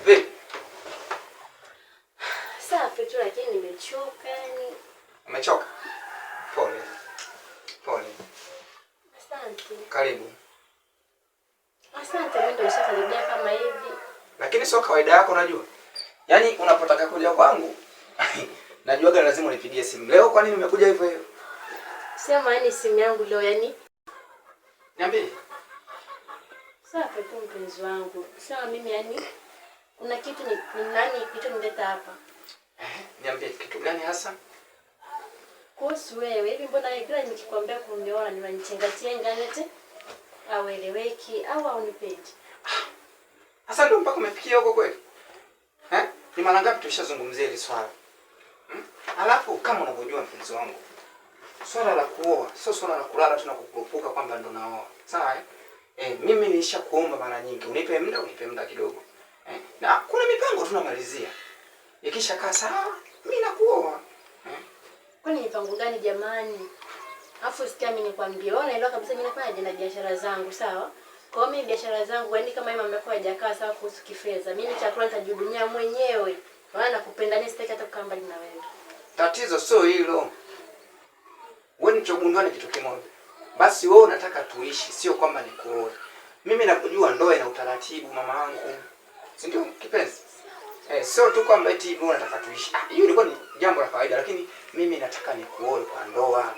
Vipi? Safi tu lakini nimechoka yani. Umechoka? Pole. Pole. Asante. Karibu. Asante, mimi ndio nishakaribia kama hivi. Lakini sio kawaida yako unajua. Yaani unapotaka kuja kwangu najuaga lazima unipigie simu. Leo kwa nini umekuja hivyo hivyo? Sema yani simu yangu leo yani. Niambie. Safi tu mpenzi wangu. Sema mimi yani kuna kitu ni nani kilichonileta hapa? Niambie kitu gani hasa? Kuhusu wewe, hivi mbona kila nikikwambia kuniona ni unanichenga chenga eti aueleweki au haunipendi? Sasa ndio mpaka umefikia huko kweli? Eh? Ni mara ngapi tulishazungumzia hili swala? Hmm? Alafu kama unavyojua mpenzi wangu, swala la kuoa sio swala la kulala tu na kukurupuka kwamba ndo naoa. Sawa eh? Mimi nilishakuomba mara nyingi, unipe muda kidogo. Na kuna mipango tunamalizia. Ikishakaa sawa, mimi nakuoa. Kwani mipango gani jamani? Alafu sikia mimi nikwambie, wewe unaelewa kabisa mimi nafanya na biashara zangu, sawa? Kwa hiyo mimi biashara zangu, yaani kama hii mambo yako hayajakaa sawa kuhusu kifedha, mimi chakula nitajihudumia mwenyewe. Maana nakupenda, ni sitaki hata kukaa mbali na wewe. Tatizo sio hilo. Wewe nilichogundua ni kitu kimoja. Basi wewe unataka tuishi, sio kwamba nikuoe. Mimi nakujua ndoa ina utaratibu mama yangu. Si ndio kipenzi? Sio tu kwamba eti wewe unataka tuishi. Hiyo ilikuwa ni jambo la kawaida, lakini mimi nataka nikuoe kwa ndoa.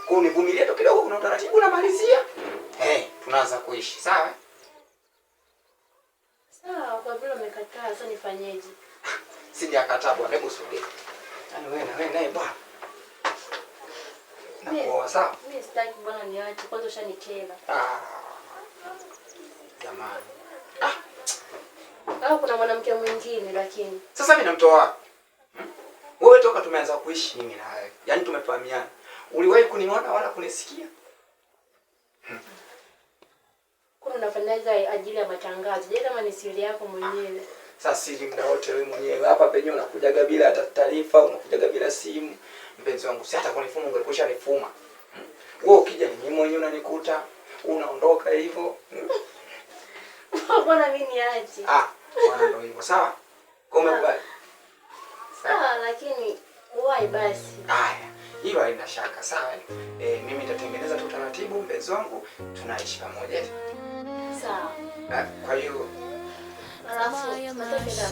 Kwa hiyo nivumilie tu kidogo, kuna utaratibu namalizia. Tunaanza kuishi, sawa? Sawa, kwa vile umekataa, sasa nifanyeje? Sijakataa bwana, hebu subiri. Yaani wewe na wewe naye bwana. Nakuoa, sawa? Mimi sitaki bwana niache, kwanza ushanikera. Jamani. Au kuna mwanamke mwingine lakini. Sasa mimi namtoa wapi? Wewe toka tumeanza kuishi mimi na wewe. Yaani tumefahamiana. Uliwahi kuniona wala kunisikia? Kuna unafanyaje ajili ya matangazo? Je, kama ni siri yako mwenyewe? Sasa siri muda wote wewe mwenyewe. Hapa penyewe unakujaga bila hata taarifa, unakujaga bila simu. Mpenzi wangu, si hata kunifuma ungekusha nifuma. Wewe ukija ni mimi mwenyewe unanikuta, unaondoka hivyo. Bwana mimi niache. Bwana ndio hivyo. Sawa? Kwa umekubali? Sawa, lakini wai basi. Haya, hiyo haina shaka, sawa? Mimi nitatengeneza tu utaratibu mpenzi wangu, tunaishi pamoja. Sawa. Kwa hiyo alafu nataka kusuka.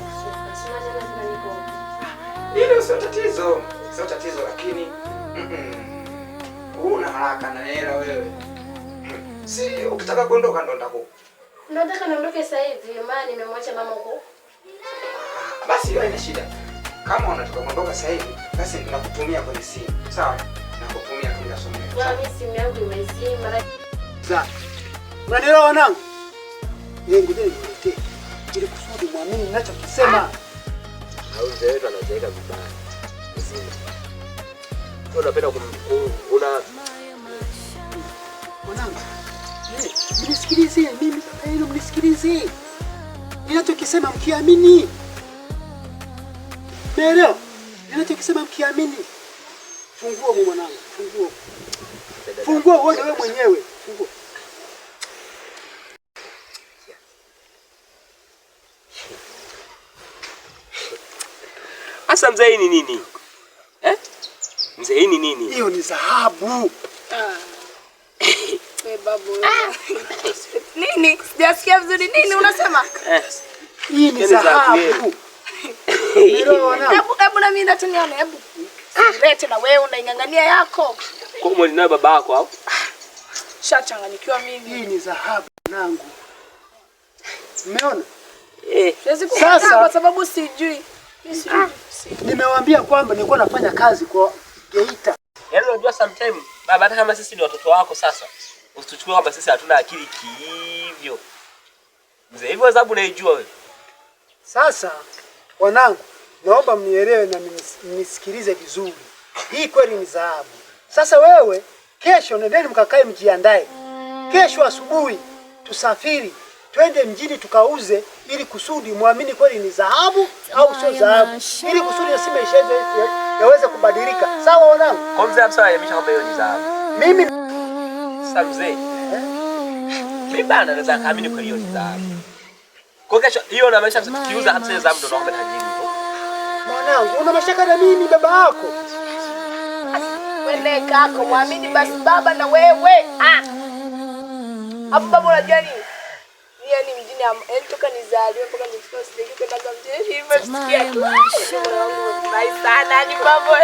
Sina tena tena niko. Hilo sio tatizo. Sio tatizo lakini una haraka na hela wewe. Si ukitaka kuondoka ndo nitakupa. Nataka niondoke sasa hivi, maana nimemwacha mama huko. Basi hiyo haina shida. Kama unataka kuondoka sasa hivi, basi nakutumia kwenye simu. Sawa? Nakutumia tu nitasomea. Bwana, mimi simu yangu imezima. Sawa. Unanielewa wanangu? Yeye ngoja niwaletee ili kusudi muamini ninachokisema. Au mzee wetu anazeeka vibaya. Mzima. Wewe unapenda una Mwanangu. Mnisikilize mimi baba yenu, mnisikilize. Ninachokisema mkiamini. Umeelewa? Ninachokisema mkiamini. Funguo mwanangu, funguo. Funguo uone wewe mwenyewe. Funguo. Asa mzee ni nini? Mzee ni nini? Hiyo ni dhahabu. We babu. Nini? Sijasikia vizuri. Nini unasema? Hii ni Yaani dhahabu. dhahabu. Umeelewa wanangu? Hebu na mimi ndani nione, hebu. Lete na wewe unaing'ang'ania yako. Kwa hiyo umeona baba yako au? Shachanganyikiwa mimi. Hii ni dhahabu mwanangu. Umeona? Siwezi kukataa Sasa kwa sababu sijui. Mimi sijui. Nimewaambia kwamba nilikuwa nafanya kazi kwa Geita. Yaani unajua sometimes baba, hata kama sisi ni watoto wako sasa, usituchukue kwamba sisi hatuna akili kihivyo. Mzee, hivyo hesabu unaijua wewe? Sasa wanangu, naomba mnielewe na mnisikilize vizuri. Hii kweli ni dhahabu. Sasa wewe kesho nendeni mkakae mjiandae. Kesho asubuhi tusafiri twende mjini tukauze ili kusudi muamini kweli ni dhahabu au sio dhahabu, ili kusudi na maisha yetu yaweze kubadilika. Sawa wanangu? Kwa mzee hapo sawa, kwamba hiyo ni dhahabu. Mimi sasa mzee, mimi bana naweza kaamini kweli hiyo ni dhahabu. Kwa kesho hiyo na maisha tukiuza hata sasa mtoto wako tajiri. Mwanangu, una mashaka na mimi baba yako? Wewe kako muamini basi baba na wewe. Ah. Hapo baba unajua nini? Yaani mjini toka nizaliwe mpaka nifike sijui kwenda kwa mjini hivyo sikia tu. Bye sana ni baba.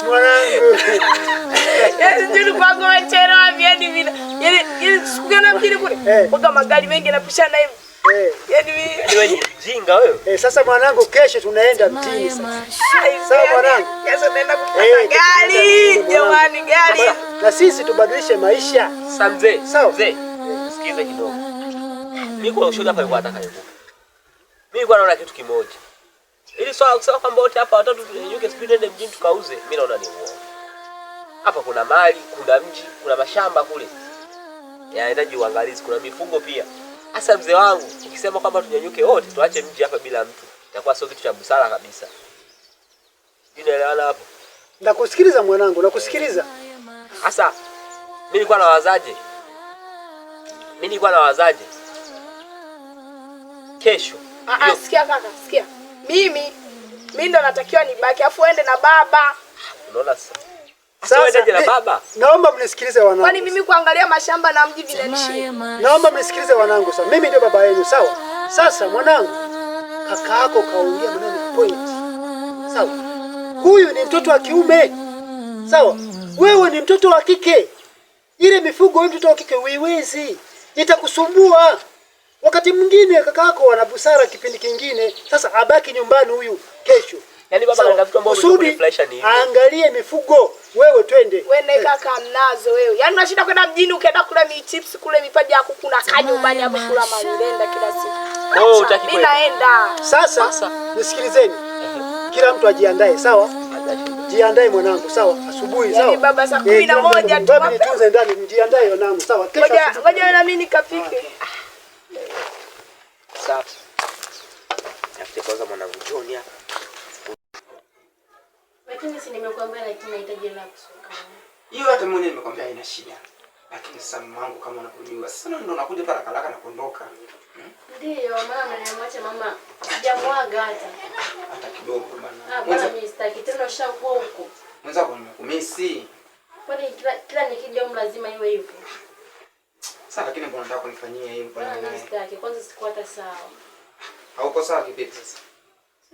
Mwanangu. Yaani sijui kwa kwa chero yaani vile. Yaani sikuna mjini kule. Mpaka magari mengi yanapishana hivi. Yaani mimi wewe ni mjinga wewe. Sasa mwanangu kesho tunaenda mjini sasa. Sawa mwanangu. Kesho tunaenda kupata gari. Jamani gari. Na sisi tubadilishe maisha. Sasa mzee, sawa mzee. Sikiza kidogo. Mimi kwa ushauri hapa nilikuwa nataka nikupe. Mimi nilikuwa naona kitu kimoja. Ili swala kusema kwamba wote hapa watatu tunyanyuke sijui nende mjini tukauze, mimi naona ni uongo. Hapa kuna mali, kuna mji, kuna mashamba kule. Yanahitaji uangalizi, kuna mifugo pia. Sasa mzee wangu, ukisema kwamba tunyanyuke wote tuache mji hapa bila mtu, itakuwa sio kitu cha busara kabisa. Unaelewana hapo? Nakusikiliza mwanangu, nakusikiliza. Sasa mimi nilikuwa nawazaje? Mimi nilikuwa nawazaje? Kesho. Sikia kaka, sikia. Mimi ndo natakiwa nibaki, afu uende na baba. Unaona sasa? Sasa na baba. Naomba mnisikilize wanangu. Kwani mimi kuangalia mashamba na mji vinanishinda? Naomba mnisikilize wanangu sasa. Mimi ndio baba yenu, sawa? Sasa mwanangu, kaka yako kaongea maneno point. Sawa? Huyu ni mtoto wa kiume. Sawa? Wewe ni mtoto wa kike. Ile mifugo wewe mtoto wa kike huiwezi. Itakusumbua. Wakati mwingine kaka yako ana busara kipindi kingine. Sasa abaki nyumbani huyu kesho. Yaani baba anataka vitu ambavyo vinafurahisha ni hivyo. Angalie mifugo, wewe twende. Wewe kaka mnazo wewe. Yaani unashinda kwenda mjini ukaenda kula mi chips kule mipaji yako kuna kaa nyumbani hapo kula malenda kila siku. Oh, utaki mimi naenda. Sasa nisikilizeni. Kila mtu ajiandae, sawa? Jiandae mwanangu, sawa? Asubuhi, sawa? Yaani baba saa 11 tu. Baba nitunze ndani, mjiandae wanangu, sawa? Kesho ngoja na mimi nikapike. Sawa. Nafikiri kwanza mwanangu John hapa. Lakini si nimekuambia lakini nahitaji hela kusuka. Hiyo hata mimi nimekwambia haina shida. Lakini sasa mamangu kama unavyojua, sasa ndo nakuja tu haraka haraka na kuondoka. Ndio, mama nimemwacha mama sijamwaga hata. Hata kidogo bana. Bwana mimi sitaki tena ushakuwa huko. Mwenzako nimekumisi. Kwani kila nikija huko lazima iwe hivyo. Sasa lakini mbona unataka kunifanyia hivyo bwana naye? Mimi sitaki. Kwanza sikuwa hata sawa. Hauko sawa kivipi sasa?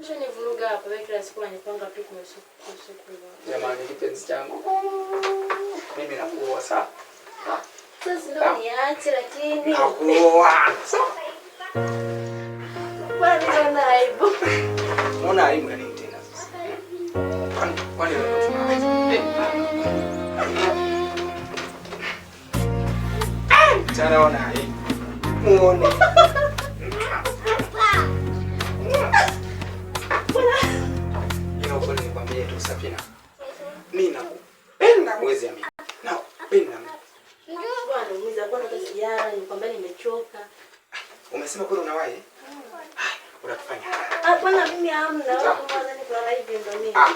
Sasa nivuruga hapa wewe kila siku unanipanga tu kusuku. Jamani kipenzi changu. Mimi nakuoa sawa? Sasa ndio niache lakini. Nakuoa. Sawa? Bwana mimi naona aibu. Unaona aibu ya nini tena sasa? Kwani leo tunaweza? Tena ona aibu. Muone. Ila ukweli nikwambie tu Safina. Mimi nakupenda huwezi amini. Nakupenda. Bwana umiza bwana kazi jana nikwambia nimechoka. Umesema kweli unawahi? Unatufanya. Hapana mimi hamna. Wewe kwanza ni kulala hivi ndo mimi. Ah.